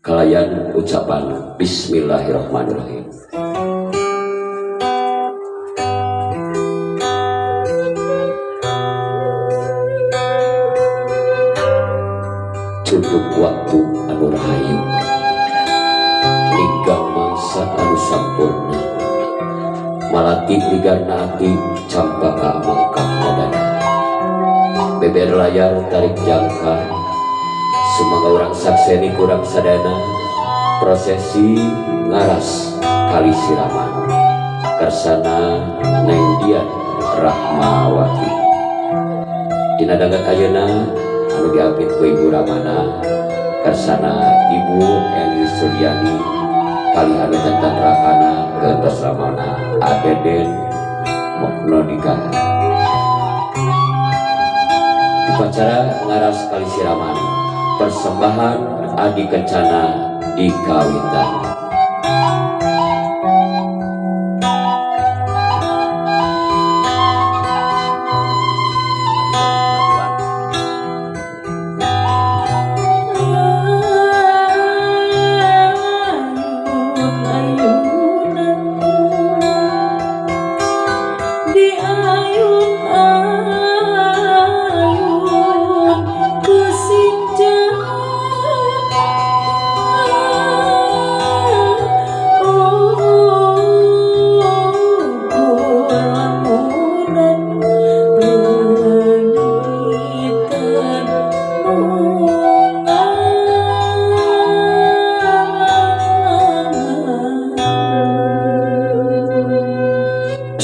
Kalayan ucapan bismillahirrahmanirrahim. Cukup waktu anu rahayu ninggang mangsa anu sampurna malati ligarna ati campaka mangkah nadana beber layar tarik jangka sumangga urang sakseni kurang sadana prosesi ngaras kali siraman kersana Neng Dian Rahmawati. Dina danget ayeuna anu diapit ku Ibu Ramana kersana Ibu Eni Suryani kali anu jantan rakana gentos Ramana Adeden Moknodika. Upacara ngaras kali siraman persembahan Adi Kencana di Kawitan.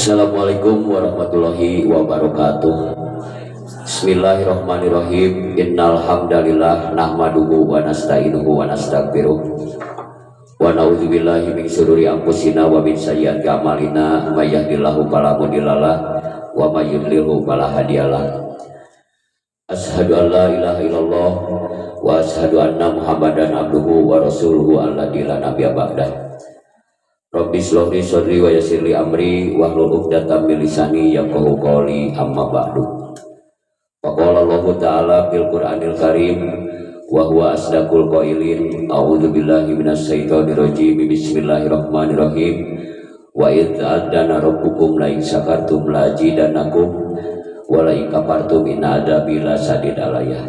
Assalamualaikum warahmatullahi wabarakatuh. Bismillahirrahmanirrahim. Innal hamdalillah nahmaduhu wa nasta'inuhu wa nastaghfiruh wa na'udzubillahi min syururi anfusina wa min sayyiati a'malina may yahdihillahu fala mudhillalah wa may yudlilhu fala hadiyalah. Asyhadu an la ilaha illallah wa asyhadu anna Muhammadan abduhu wa rasuluhu alladzi la nabiyya ba'dah. Rabbi shrah li sadri wa yassir li amri wahlul 'uqdatam min lisani yafqahu qawli, amma ba'du. Faqala Allahu ta'ala fil Qur'anil Karim wa huwa asdaqul qailin, a'udzu billahi minasy syaithanir rajim, bismillahirrahmanirrahim. Wa idz ta'adzana rabbukum la in syakartum la azidannakum wa la in kafartum inna adzabi lasadid alayah.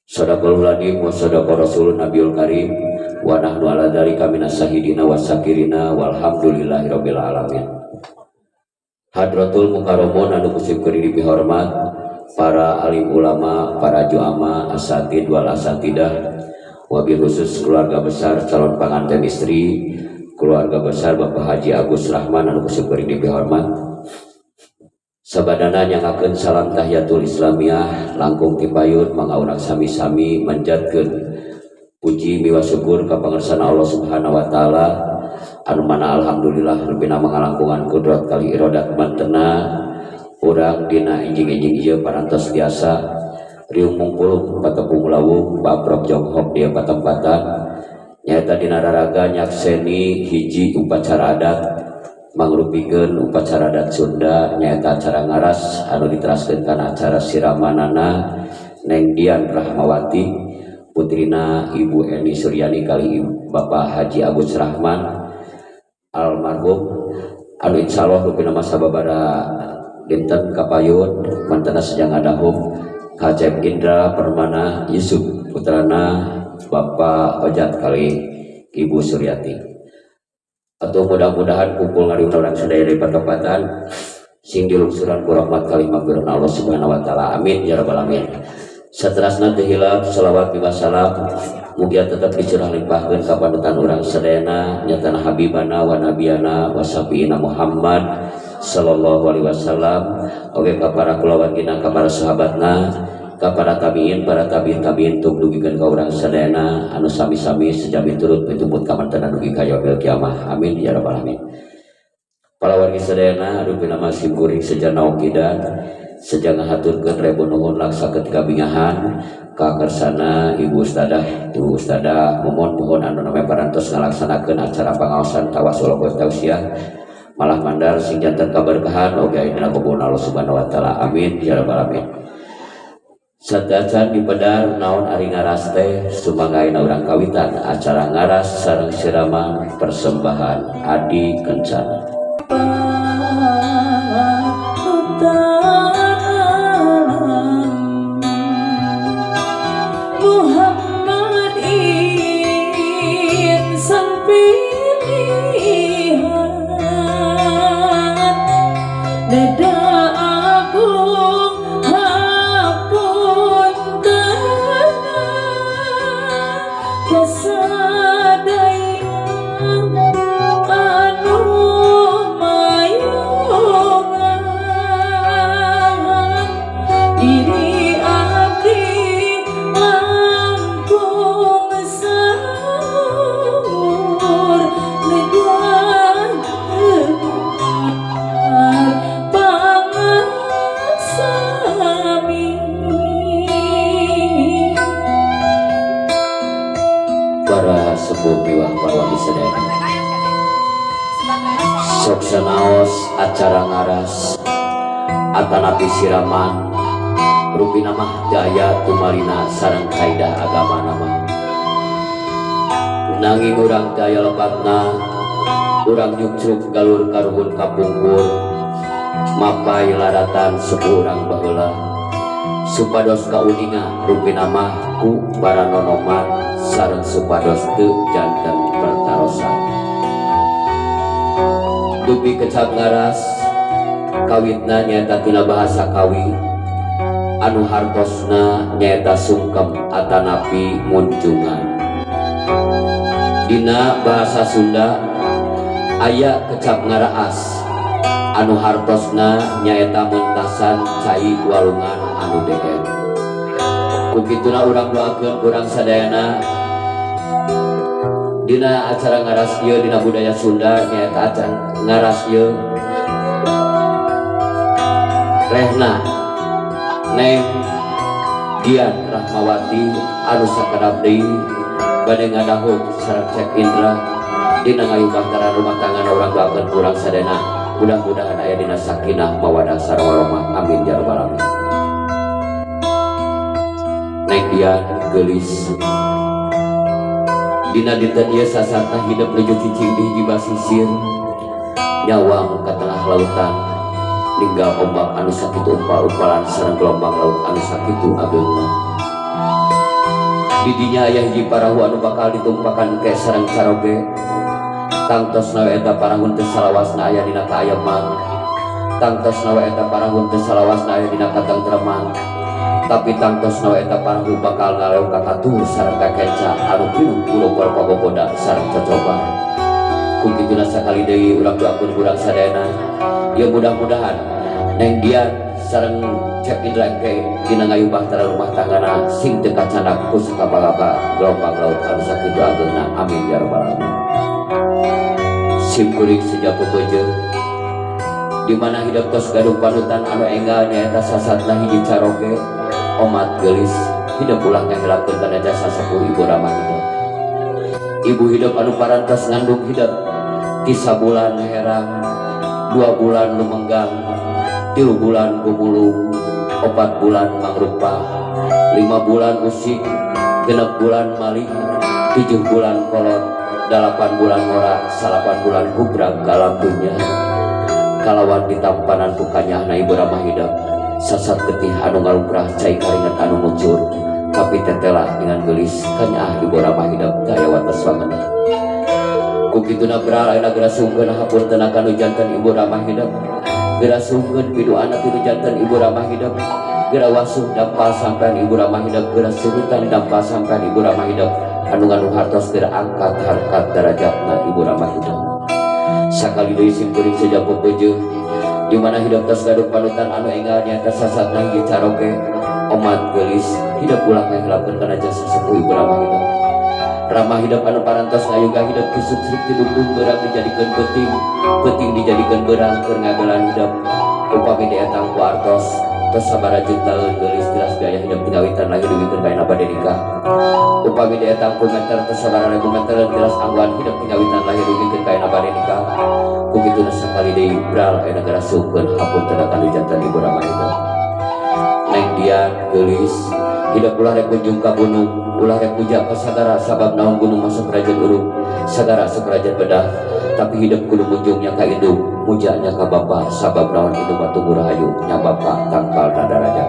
Shadaqallahu alazim wa shadaqa rasulun nabiyul karim wa nahnu ala dzalika minas syahidina wasakirina walhamdulillahirabbil alamin. Hadratul mukarramun anu kusip kuring dipihormat para alim ulama, para juama, asatid wal asatidah, wabil khusus keluarga besar calon panganten istri, keluarga besar Bapak Haji Agus Rahman anu kusip kuring dipihormat. Sabadana nyangakeun salam tahiyatul islamiyah langkung tipayun mangga urang sami-sami manjatkeun puji miwa syukur ka pangersana Allah Subhanahu wa taala anu mana alhamdulillah lebihna mangalangkungan kudrat kali irodat mantena urang dina enjing-enjing ieu parantos biasa riung mungpulung patepung lawung baprok jonghok dia patempatan nyaeta dina raraga nyakseni hiji upacara adat mangrupikeun upacara adat Sunda nyaeta acara ngaras anu diteraskeun kana acara siramanana Neng Dian Rahmawati putrina Ibu Eni Suryani kali Bapak Haji Agus Rahman almarhum anu insyaallah rupina masa babara dinten kapayun mantena sejang adahum Kacep Indra Permana Yusuf putrana Bapak Ojat kali Ibu Suryati. Atau mudah-mudahan kumpul ngariung urang sadaya di patempatan sing dilungsuran ku rahmat kali magfirah Allah Subhanahu wa taala. Amin ya rabbal alamin. Saterasna teu hilap selawat bima salam mugia tetep dicurah limpahkeun ka panutan urang sadayana nyatana habibana wa nabiyana wa syafiina Muhammad sallallahu alaihi wasallam, oge ka para kulawargina, ka para sahabatna, ka para tabiin, para tabiin tabiin tung dugikeun ka urang sadayana anu sami-sami sejami turut pitumput ka mantena dugi ka yaumil kiamah. Amin ya rabbal alamin. Para wargi sadayana anu pinama sim kuring sejana okidan sejak ngahaturkeun rebu nuhun laksa ketika bingahan ka kersana Ibu Ustadah mohon pohon anu namanya parantos ngalaksanakeun acara pangaosan tawasul wa tausiah malah mandar sing janten kaberkahan oge aya dina kubur Allah Subhanahu wa taala. Amin ya rabbal alamin. Satacan dipedar naon ari ngaras teh sumanggaina urang kawitan acara ngaras sareng siraman persembahan Adi Kencana. Muhammad insan pilihan neda agung hapunten kasadayana anu mayungan diri abdi langkung saur negar pangaksami. Para sepuh miwah parwani sadayana, sok sanaos acara ngaras atanapi siraman rupina mah daya tumalina sareng kaidah agama nama. Nanging urang daya lepatna urang nyukcruk galur karuhun kapungkur mapai laratan sepuh urang baheula supados kauninga rupina mah ku para nonoman sareng supados teu janten pertarosan. Dupi kecap ngaras kawitna nyaeta tina bahasa kawi anu hartosna nyaeta sungkem atanapi munjungan. Dina bahasa Sunda aya kecap ngaraas anu hartosna nyaeta mentasan cai walungan anu deet. Ku kituna urang doakeun urang sadayana dina acara ngaras ieu dina budaya Sunda nyaeta acara ngaras ieu rehna Neng Dian Rahmawati anu sakedap deui bade ngadahuk sareng Cek Indra dina ngayuh bahtera rumah tangga urang doakeun urang sadayana mudah-mudahan aya dina sakinah mawadah sareng warahmah, amin ya rabbal alamin. Neng Dian geulis dina dinten ieu sasarta hidup nuju cicing di hiji basisir nyawang ka tengah lautan ninggal ombak anu sakitu umpal-umpalan sareng gelombang laut anu sakitu ageungna. Di dinya aya hiji parahu anu bakal ditumpakan ke sareng caroge. Tangtosna we eta parahu teu salawasna aya dina kaayeman, tangtosna we eta parahu teu salawasna aya dina katengtreman, tapi tangtosna we eta parahu bakal ngaleung ka katuhu sareng ka kenca anu pinuh ku lopor pagogoda sareng cocoba. Ku kituna sakali deui urang doakeun urang sadayana ya mudah-mudahan Neng Dian sareng Cek Indra engke dina ngayuh bahtera rumah tanggana sing teu kacandak ku sakabagaba gelombang laut anu sakitu ageungna, amin ya rabbal alamin. Simkuring sejak pepeje di mana hidup tos gaduh panutan anu enggal nyaeta sasatna hiji caroge omat geulis hidup ulah ngahilapkeun kana jasa sepuh ibu ramah hidup. Ibu hidup anu parantos ngandung hidup ti sabulan herang, 2 bulan lumenggang, 3 bulan gumulung, 4 bulan mangrupa, 5 bulan usik, 6 bulan malik, 7 bulan kolot, 8 bulan ngora, 9 bulan kubrag kalam dunya. Kalawan ditampanan ku kanyahna ibu ramah hidup sasat getih anu ngalumprah cai karingat anu mucur tapi tetela dengan gelis kanyah ibu ramah hidup daya wates wangeuna. Ku kituna beral ayeuna geura sungkeun hapunten ka nu janten ibu ramah hidup, geura sungkeun piduana ti nu janten ibu ramah hidup, geura wasuh dampal sampean ibu ramah hidup, geura seuritan dampal sampean ibu ramah hidup anu ngandung hartos geura angkat harkat darajatna ibu ramah hidup. Sakali deui simkuring seja pepeje di mana hidup tos gaduh panutan anu enggal nyaeta sasatna hiji caroge omat geulis hidup ulah ngahilapkeun kana jasa sepuh ibu ramah hidup. Ramah hidup anu parantos ngayuga hidup kisuk-suk tidungdung beurang dijadikeun peuting, peuting dijadikeun beurang keur ngabelan hidup. Upami dietang ku artos tos sabaraha juta geulis tilas biaya hidup tingawitan lahir duwikeun ka bade nikah. Upami dietang ku meter tos sabaraha ribu meter tilas angguan hidup tingawitan lahir duwikeun ka bade nikah. Ku kituna sakali deui bral aya negara sungkeun hapunten ka nu janten ibu ramah hidup. Neng Dian Dian geulis hidup ulah rek kunjung ka gunung ulah rek puja ka sagara sabab naon gunung masuk kerajaan urung sagara sakerajaan bedah tapi hidup kudu kunjungnya ka indung mujanya ka bapa sabab naon indung batu rahayu nya bapa tangkal nada raja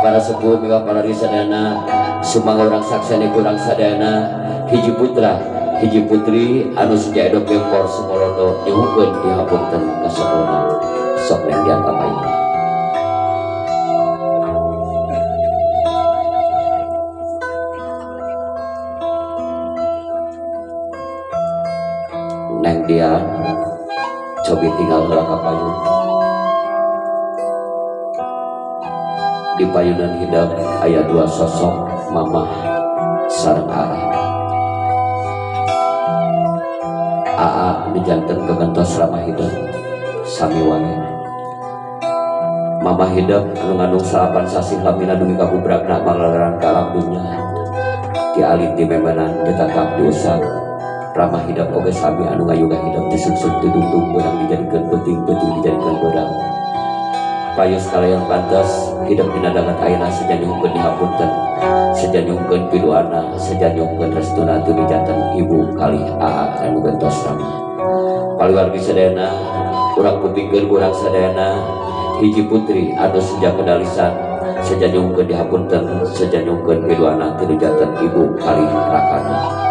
para sepuh miwah para risadana sumangga urang sakseni kurang sadayana hiji putra hiji putri anu seja edok gempor sumolondo nyuhunkeun dihapunten kasepuhna sok neng Dian ka payuna. Neng Dian cobi tinggal heula ka payun. Di payunan hidep aya dua sosok mamah sareng Aa. Aa nu janten kagentos ramah hidep sami wae. Mamah hidep anu ngandung 9 sasih lamina dugi ka bubragna manglalaran ka alam dunya. Ti alit di memenan ditatap diusap. Ramah hidep oge sami anu ngayuga hidep disungsung didungdung beurang dijadikeun peuting-peuting dijadikeun beurang. Payus kalayan pantes hidup dina danget ayeuna seja nyuhunkeun dihapunten seja nyuhunkeun piduana seja nyuhunkeun restuna teu dijanten ibu kalih aa anu gentos ramah. Paluwargi sadayana urang kupingkeun urang sadayana hiji putri anu seja kedalisan seja nyuhunkeun dihapunten seja nyuhunkeun piduana teu dijanten ibu kalih rakana.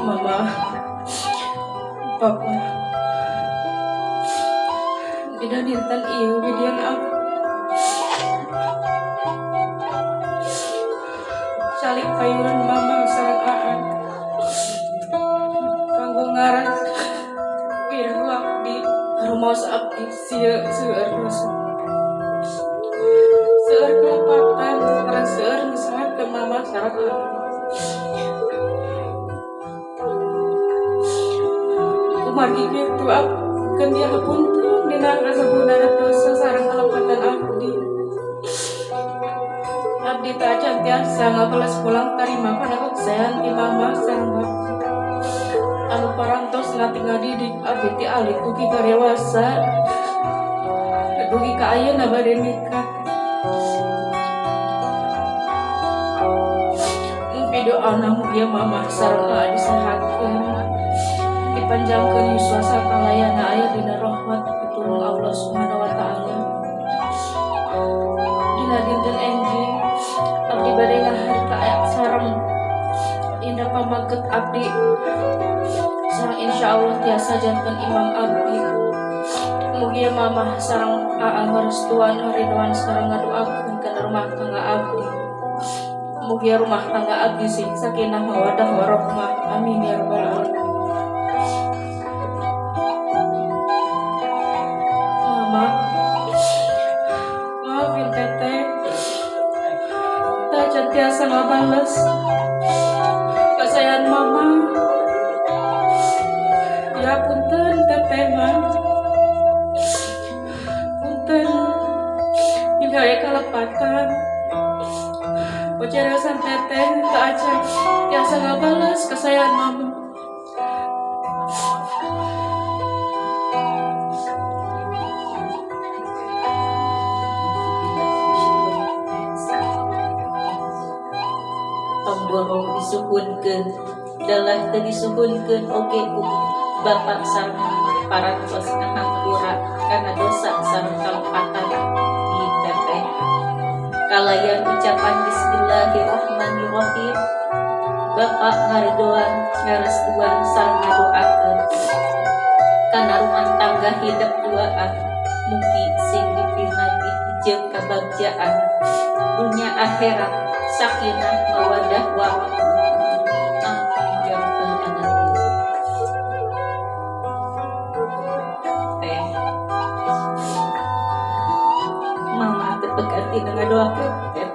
Mama, Papa, dina dinten ieu widian aku calik payunan mama sareng Aa kanggo ngaran wirahu abdi rumaos abdi sieun seueur dosa seueur kelepatan sareng seueur nu salah mama sareng Aa. Kumargi kitu abdi dihapunten dina kasabunana dosa sareng kelepatan abdi. Abdi teu acan tiasa ngabales pulang tarima kana kaksaean ti mama sareng bapa anu parantos ngadidik abdi ti alit dugi ka dewasa dugi ka ayeuna bade nikah. Mugi doana mugia mama sareng aa disehatkeun dipanjangkeun yuswa sakalayana aya dina rahmat pitulung Allah Subhanahu wa taala. Dina dinten enjing abdi bade ngaharta sareng indah pamaget abdi sareng insyaallah tiasa janten imam abdi. Mugia mamah sareng aa ngarestuan ngaridoan sareng ngadoakeun kana rumah tangga abdi. Mugia rumah tangga abdi sing sakinah mawaddah warahmah. Amin ya rabbal alamin. Mama, maafin teteh, tak tiasa ngabales kesayangan mama. Ya punten teteh mah, punten bila aya kalepatan. Pocerasan teteh tak acan tiasa ngabales kesayangan mama. Pamboro disuhunkeun dalah teu disuhunkeun oge ku bapak sareng parantos ngahampura kana dosa sareng kalepatan di teteh. Kalayan ucapan bismillahirrahmanirrahim bapak ngaridoan ngarestuan sareng ngadoakeun kana rumah tangga hidep duaan mugi sing dipinagih jeung kabagjaan dunya akhirat sakinah mawaddah warahmah. Amin ya rabbal alamin. Teh mama teu pegat dina ngadoakeun teh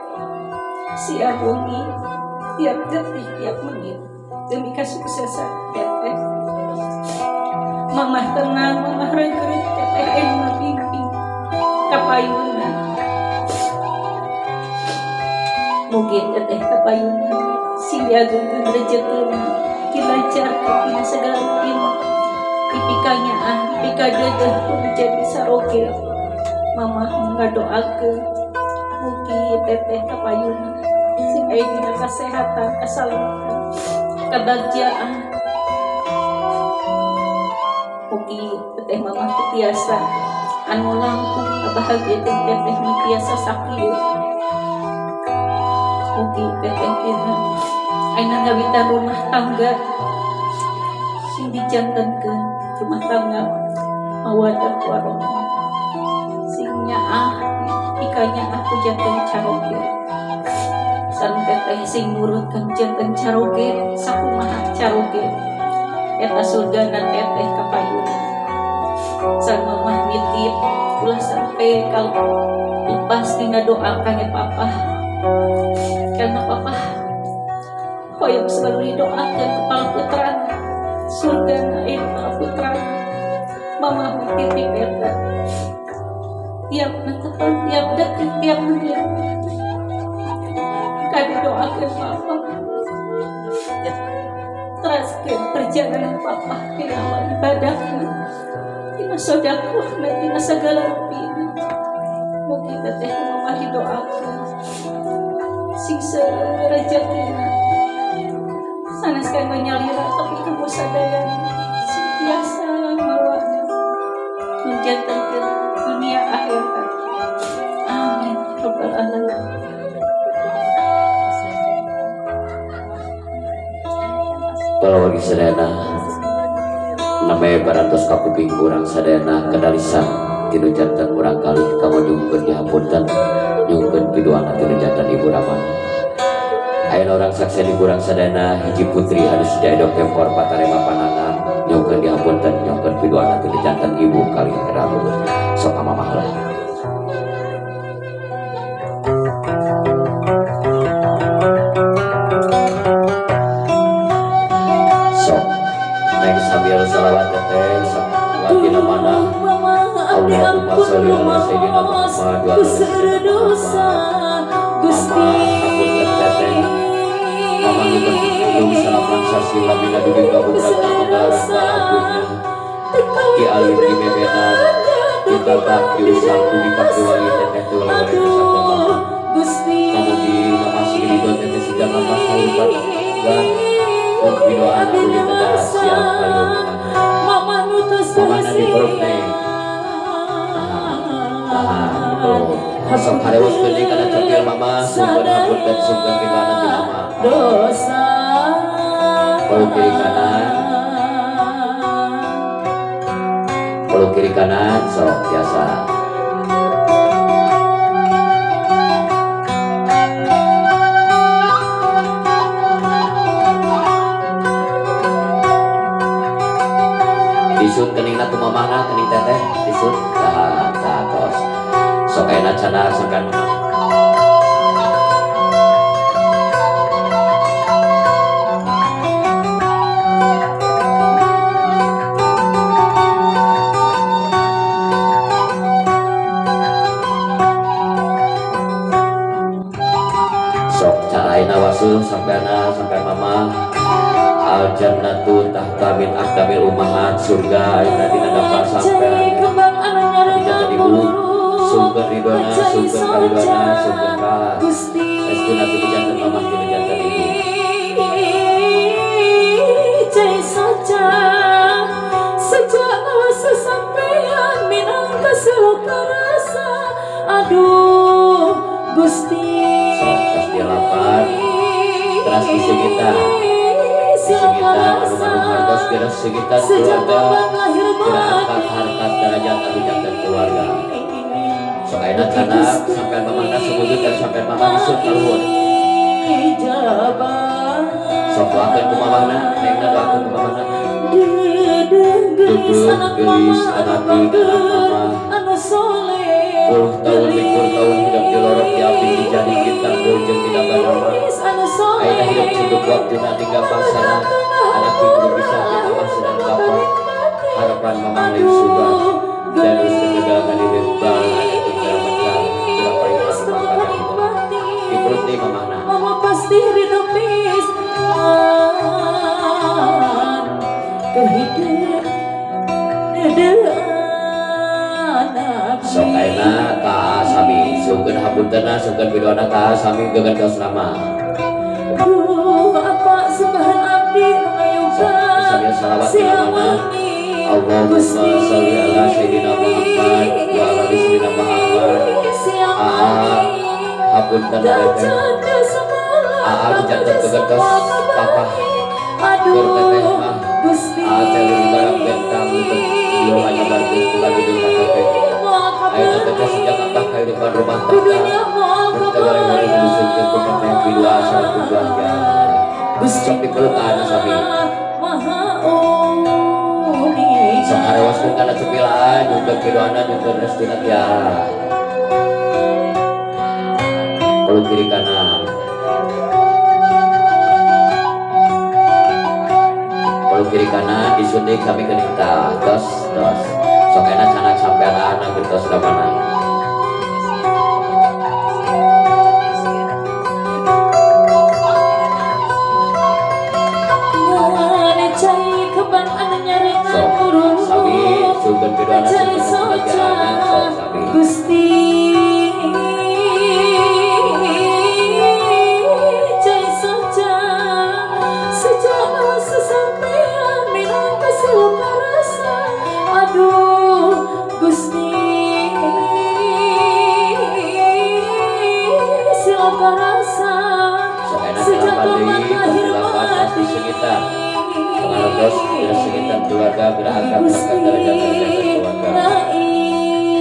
siap wengi tiap detik tiap menit demi kesuksesan teteh. Mamah tenang, mamah reungkeut teteh aya nu ngabimbing kapayunna. Mugi teteh kapayuna sing diagungkeun rejekina, dilancarkeun dina segala rupina, dipika nyaah, dipikadeudeuh ku jadi saroge. Mamah ngadoakeun mugi teteh kapayuna sing aya dina kasehatan, kasalamatan, kebahagiaan. Mugi teteh mamah teu tiasa anu langkung kabahagiakeun teteh nu tiasa sakieu. Mugi teteh dina ayeuna ngawitan rumah tangga sing dijantenkeun rumah tangga mawadah warahmah, sing nyaah pikanyaah ku janten caroge. Sareng teteh sing nurut kang janten caroge, sakumaha caroge eta surgana teteh kapayuna. Sareng mamah nitip ulah sampai kalau lepas tina doa kangge papah, karena papah hoyong selalu didoakan kepala putra surga aya kepala putra. Mamah titip eta tiap netepan, tiap detik, tiap menit kami doakan papa, teraskeun perjalanan papa tina amal ibadahna, tina sodakohna, tina segala rupina. Mugi teteh ku mamah didoakeun sing serejekina, sanes kanggo nyalira tapi kanggo sadayana, sing tiasa mawana menjantenkeun dunia akhirat. Amin rabbal alamin. Kalau bagi sadayana namanya parantos kakuping urang sadayana kedalisan tinu jantan murang kalih kamu nyungkeun dihapunten nyungkeun piduana tinu jantan ibu ramana. Ayeuna urang saksi di urang sadayana hiji putri anu sejaya dok kempor patarema panangan nyungkeun dihapunten nyungkeun piduana tinu jantan ibu kalih kerabu sok ka mamah lah. Sok neng sambil salawat teteh salawat dina mana Allahumma sholli ala sayyidina Muhammad wa ala sayyidina Muhammad. Mama hapunten teteh, mama nyukeun kandung salapan sasi lamina dugi ka budak manggaran balagunya ki alim di memenan ditatap diusap dugi ka keluarga teteh teu lewat sabda mama. Pamugi mama sing ridho teteh sejak mama kahirupan tangga mugi doa anu ditedah siap kayo mama na di perut nih. Nah, gitu. Sok harewos deui kana cokil mama, sungkeun hapunten sungkeun piduana ti mama. Peluk kiri kanan, peluk kiri kanan, sok biasa. Disun keningna ku mamahna, kening teteh disun. Tah, tah tos. Sok ayeuna canda sampean mama. Sok caraina wasul sampeana sampean mama. Al jannatu tahta min aqdamil ummahat, surga ayeuna dina daftar sampean. Jantan ibu sungkeun ridona, sungkeun karidona, sungkeun ka estuna tinu jantan mamah tinu jantan ibu. Sejak masa sampean minangka seloka rasa, aduh Gusti. Sok tos dilapan teras disegitan disegitan anu manu hartos geus segitan keluarga geura angkat harkat derajat anu jantan keluarga. Sok ayeuna cana sampean mamahna sumujud dan sampean mamah disun ka luhur. Sok doakeun ku mamahna, nengna doakeun ku mamahna. Gelis anak Gelis mama anak anu anak mama anu soleh, puluh tahun likur tahun hidup di lorok di api dijadi kita jeung dina banama. gelis anu soleh. Ayeuna hidup cunduk waktuna tinggal pasana anak kudu bisa mama sedang bapak harapan mama lain sudah dan terus ketegangan di bang ada tinggal mencar berapa yang mati makan di perut nih mamahna. Hapuntenna sungkeun pidoana ka sami gegentos nama. Duh, apa sembahan abdi nu ngayugan Sambil salawat siang mana? wengi. Allahumma Gusti. Sholli ala sayyidina Muhammad wa ala ali sayyidina Muhammad. Siang Aa, wengi. hapunten teteh. Aa dijanten gegentos papah. Aduh, Keur teteh mah. Gusti. Aa teh leuwih barang bentang untuk ieu ngajabarkeun bukan hidup ka teteh. Ayeuna teteh sejak abah kehidupan rumah tangga. Kudunya moal Teu goreng-goreng disungkeun ku teteh pidua sareng keluarga. Gusti. Sok dipeluk ka anak sami. Maha Uning. Sok harewaskeun kana cepilaan, nyungkeun pidoana, nyungkeun restuna tiara. Peluk kiri kanan. Peluk kiri kanan disuntik sami geuning tah. Tos tos. Sok enak canak sampean anak gentos damana. Ngan cai kembang anu nyarengan Sok muruk. sami sungkeun pidoana Cai sungkeun restuna soca tiara sok sami. Gusti. Cai soca sejak sesampean minangka siluka rasa. Aduh Gusti, siluka rasa. Sok enak Sejak delapan tomat deui, tos lahir delapan tos mati. disengitan. Pangarantos geus sengitan keluarga geura akrab Gusti angkat derajat-derajat keluarga.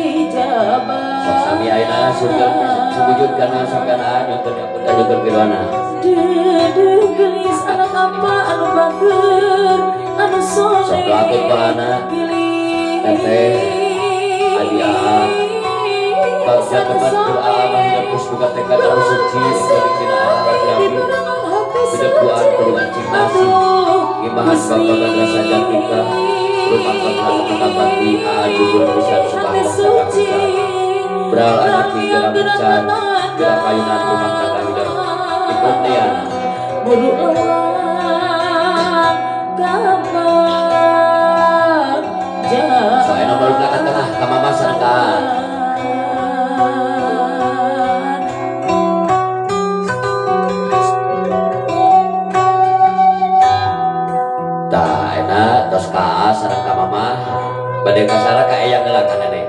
Ngaijabah. Sok sami ayeuna sungkeun sumujud kana sampean aa nyungkeun hapunten nyungkeun pidoana. Deudeuh geulis anak apa anu bager anu Sok soleh doakeun ku anak teteh adi aa bagja tempat doa mah hidup geus boga tekad anu suci geuning dina akhirat rabi. Hidup doa kudu cing nasi. Ngimahan babagan rasa jatika rumah tangga bakti aa jujur pisan subhanallah kakak pisan. Beral anak hingga mencar gerak ayunan rumah tangga hidup dipun diana. Buru lewat kamar Sok aya nomor belakang tengah ka mama sareng ka aa. Tah enak tos ka aa sareng ka mama bade kasara ka eyang heula ka nenek.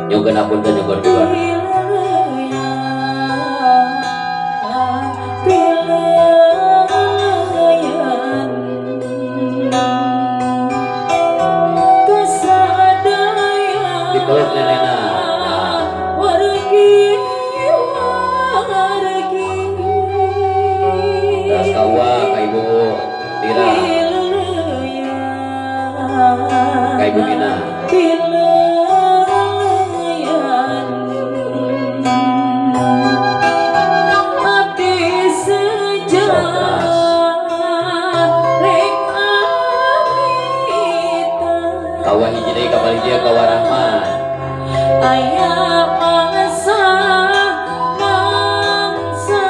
Nyungkeun hapunten nyungkeun pidoana. Dipeluk nenekna. Nah, terus ka uwa ka ibu Tira, ka ibu Nina. Sok teras. Ka uwa hiji deui ka palih dieu ka Uwa Rahman. Aya mangsa mangsa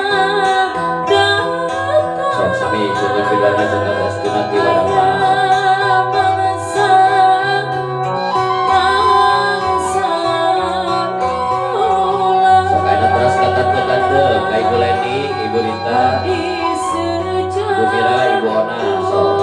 Sok datang. sami sungkeun pidoana sungkeun restuna ti Uwa Rahman. Mangsa mangsa Sok ayeuna teras ka tante-tante, ka Ibu Leni, Ibu Rita, Ibu Mira, Ibu Ona, sok.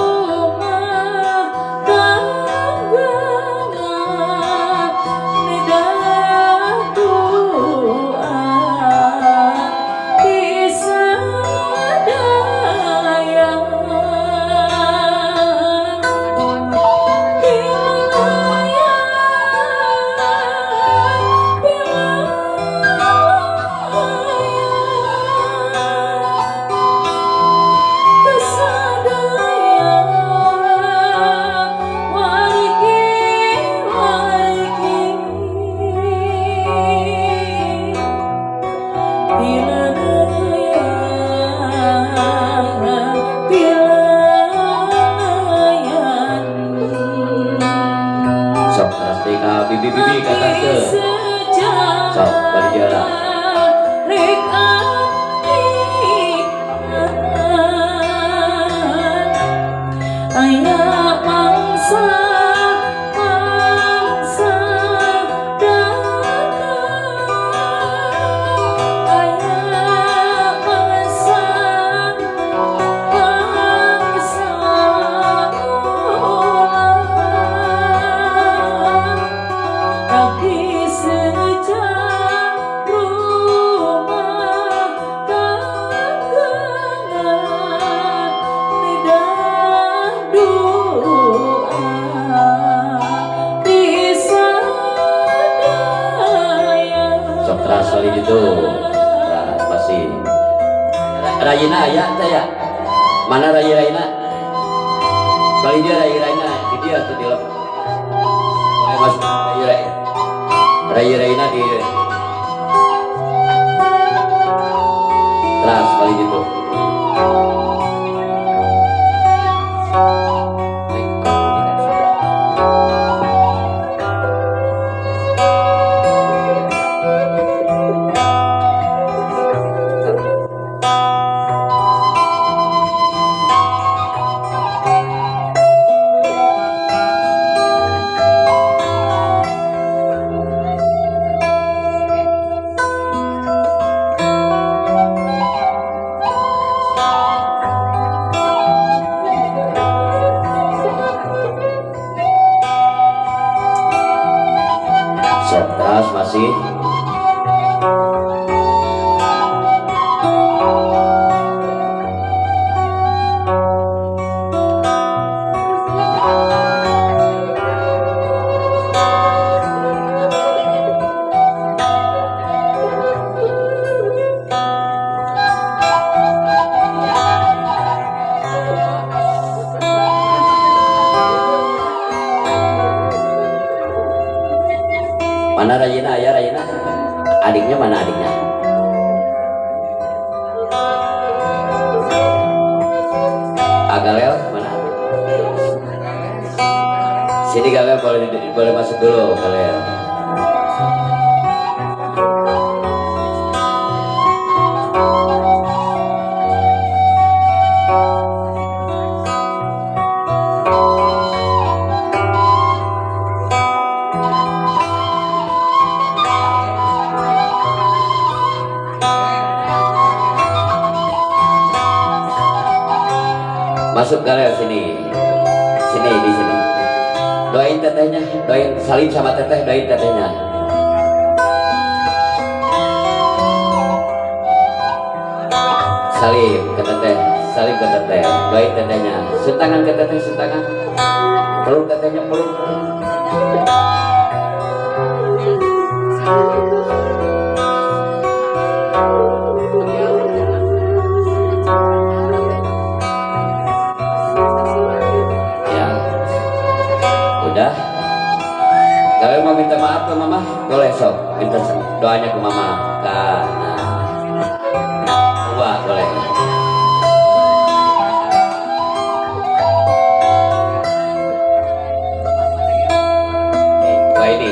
Rayina aya teh ya? Mana rayi rayina? Bali dia rayi rayina di dia tuh di lep. Boleh masuk rayi rayi. Rayi rayina di teras bali gitu. Teras masih. Mana Rayina ya Rayina? Adiknya mana adiknya? Agalel mana? Sini Galel boleh boleh masuk dulu Galel. Masuk Galel sini, sini di sini. Doain tetehnya, doain salim sama teteh, doain tetehnya. Salim ke teteh, salim ke teteh, doain tetehnya. Sentangan ke teteh, sentangan. Peluk tetehnya, peluk. Udah, kalian mau minta maaf ke mama? Boleh sob, minta doanya ke mama. Karena dua boleh. Wah ini.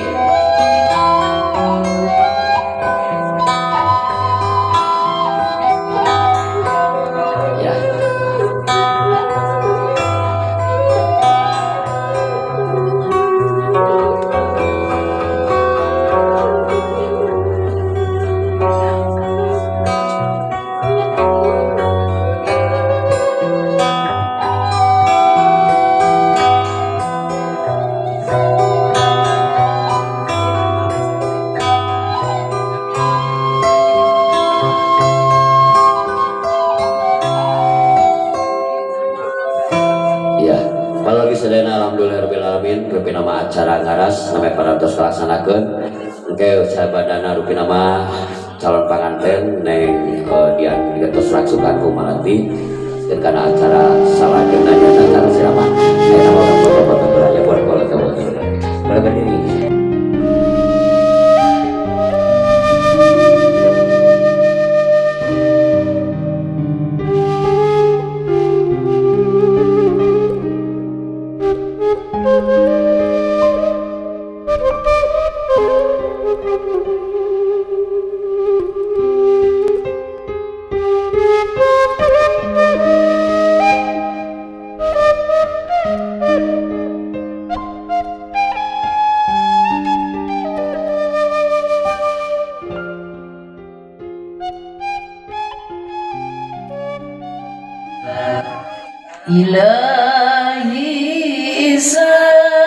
Ya. Alhamdulillahirabbil alamin, rupi nama acara ngaras sampai parantos kalaksanakeun. Engke sabadana rupi nama calon panganten neng dian digetos raksukan ku Malati dan karena acara salajengna nyaeta acara siraman. Aya nama urang foto-foto ya boleh boleh boleh. Boleh berdiri. Ilahi salimil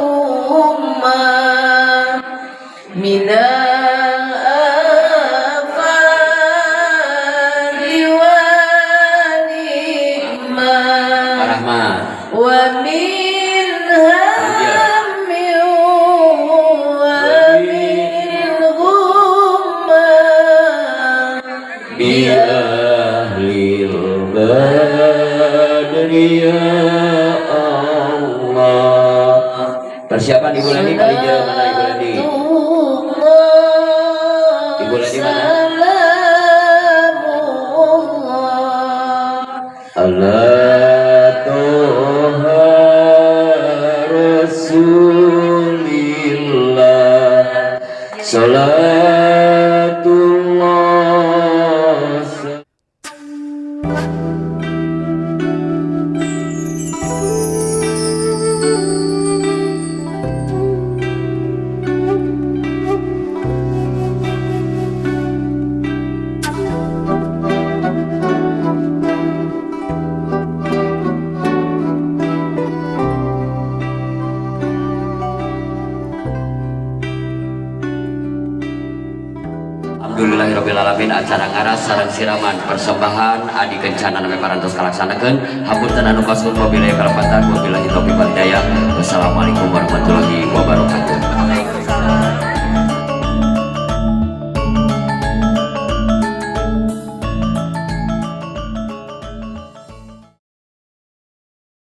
ummah minal afati wa nikmah wa min hammi wa min ghummah. بأهل البدر ya Allah. Persiapan Ibu Leni kali je mana Ibu Leni? Ibu Leni mana? Allah Toha Rasulillah Salatullah. Alhamdulillahirrabbilalamin, acara ngaras sareng siraman persembahan adi kencana nami parantos kalaksanakeun. Hapunten anu kasebut, wabillahi kalepatan, wabillahi taufiq wal hidayah. Wassalamualaikum warahmatullahi wabarakatuh.